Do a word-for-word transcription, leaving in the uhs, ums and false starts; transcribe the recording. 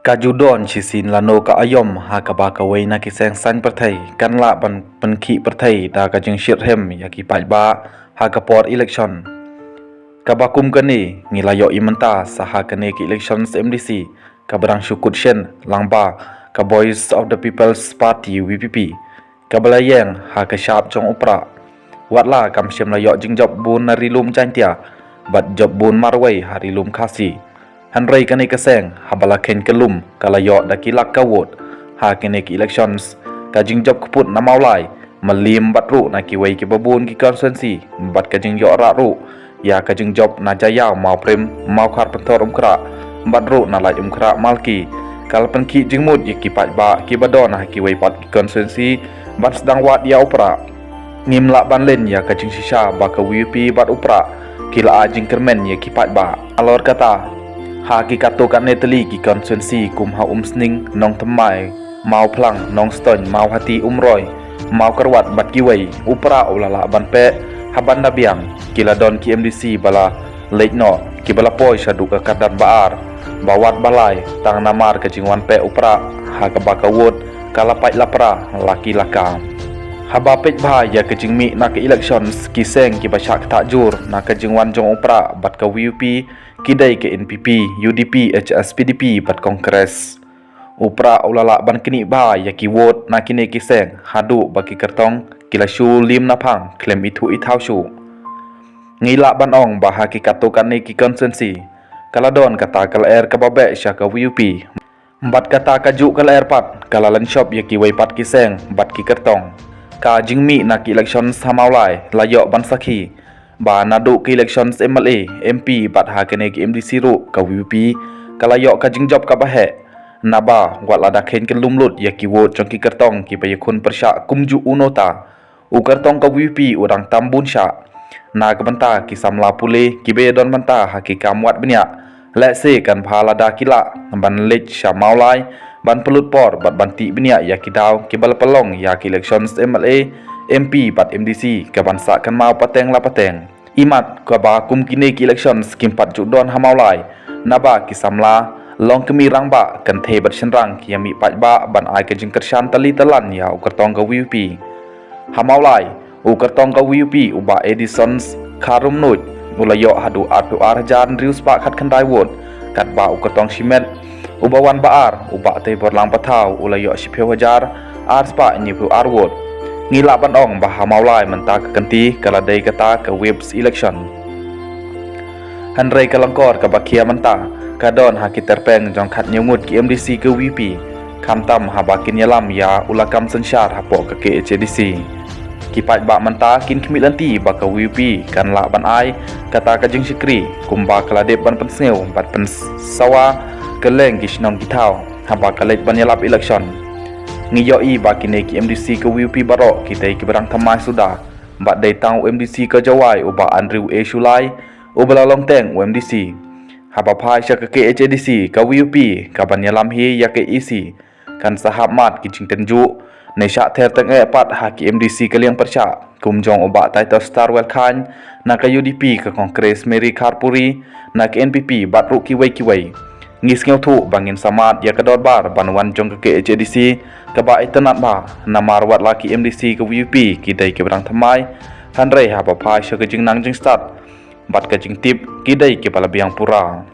Ka ju don shisien lano ka aïom ha kaba kawei na ki seng saiñ pyrthei kan lah ban pynkhih pyrthei da ka jingshitrhem ïa ki paidbah ha ka por election. Kaba kum kane ngi la ïohi mynta sa ha kane ki election M D C kaba dang shu kut shen lang ba ka Voice of the People's Party, V P P, kaba la ïeng ha ka shap jong u Prah. Wat la kam shym la ïoh jingjop bun na Ri Lum Jaiñtia bad jop bun marwei ha Ri Lum Khasi. Hynrei kane ka seng haba la kheiñ kyllum ka la ïoh da ki lak ka vote ha kane ki elections. Ka jingjop kput na Mawlai, Mylliem bad ruh na kiwei kiba bun ki constituency bad ka jingïoh rah ruh ïa ka jingjop na Jaïaw, Mawprim, Mawkhar Pynthor Umkrah bad ruh na Laitumkrah Malki ka la pynkhih jingmut ïa ki paidbah kiba don ha kiwei pat ki constituency ban sdang wad ïa u Prah. Ngim lah ban len ïa ka jingshisha ba ka V P P bad u Prah ki la ai jingkyrmen ïa ki paidbah. Halor kata, ha ki katto katne tylli ki constituency kum ha Umsning, Nongthymmai, Mawphlang, Nongstoiñ, Mawhati, Umroi, Mawkyrwat bad kiwei, u Prah u la lah ban peh ha ban da biang. Ki la don ki M D C ba la leit noh, kiba la poi shaduh ka kyrdan ba ar, ba wat ba lai, tang namar ka jingwan peh u Prah ha kaba ka vote ka la pait la pra la ki la ka. Haba peit bha ïa ka jingmih na ka elections, ki seng kiba shah ktah jur na ka jingwan jong u Prah bad ka V P P ki dei ka N P P, U D P, H S P D P bad Congress. U Prah u la lah ban knieh bha ïa ki vote na kine ki seng haduh ba ki kyrtong ki la shu lim na phang khlem ithuh ithaw shuh. Ngi lah ban ong ba ha ki katto katne ki constituency ka la don kata ka lyer kaba beh sha ka V P P. Bad kata kajuh ka lyer pat ka la lynshop ïa kiwei pat ki seng bad ki kyrtong. Ka jingmih na ki elections ha Mawlai la ïoh ban sakhi ba naduh ki elections M L A, M P bad ha kane ki M D C ruh ka V P P ka la ïoh ka jingjop kaba heh. Naba wat la da kheiñ kyllum lut ïa ki vote jong ki kyrtong kiba ïakhun pyrshah kumjuh u nota, u kyrtong ka V P P u dang tam bun shah. Na ka bynta ki samla pule kiba ïadon bynta ha ki kam wad bniah, lehse kan bha lada ki lah ban leit sha Mawlai ban pynlut por bad ban tih bniah ïa ki daw kiba la pynlong ïa ki elections M L A, M P bad M D C ka ban sah kynmaw pateng la pateng. Imat kaba kum kine ki elections kim pat ju don ha Mawlai, naba ki samla longkmie rangbah, kynthei bad shynrang ki ïa mih paidbah ban ai ka jingkyrshan tylli tyllan ïa u kyrtong ka V P P. Ha Mawlai, u kyrtong ka V P P u Bah Edison Kharumnuid u la ïoh haduh arphew ar hajar hynriew spah khatkhyndai vote, katba u kyrtong shimet uba wan ba ar u Bah Teiborlang Pathaw u la ïoh shiphew hajar ar spah hynñiewphew ar vote. Ngi lah ban ong ba ha Mawlai mynta ka kynti ka la dei kata ka whip's election. Hynrei ka lyngkor kaba khia mynta ka don ha ki tyrpeng jong khathynñiew ngut ki M D C ka V P P, khamtam haba kin ïalam ïa u lakam synshar hapoh ka K H A D C. Ki paidbah mynta kin khmih lynti ba ka V P P kan lah ban ai kata ka jingshakri kumba ka la dep ban pynsngew bad pynsawa kylleng ki shnong ki thaw haba ka leit ban ïalap election. Ngi ïohi ba kine ki M D C ka V P P baroh ki dei kiba dang thymmai suda, bad dei tang u M D C ka Jowai u Bah Andrew A Shullai uba la long teng u M D C. Haba phai sha ka K H A D C ka V P P ka ban ïalam hi ïa ka E C, kan sa hap mad ki jingtynjuh ne shah ther tang eh pat ha ki M D C ka liang pyrshah kum jong u Bah Titus Starwell Chyne na ka U D P, ka Congress Mary Kharpuri na ka N P P bad ruh kiwei kiwei. Ngi sngewthuh ba ngin sa mad ïa ka dorbar ban wan jong ka K H A D C kaba itynnad bha, namar wat la ki M D C ka V P P ki dei kiba dang thymmai, hynrei haba phai sha ka jingnang jingstad bad ka jingtip ki dei kiba la biang pura.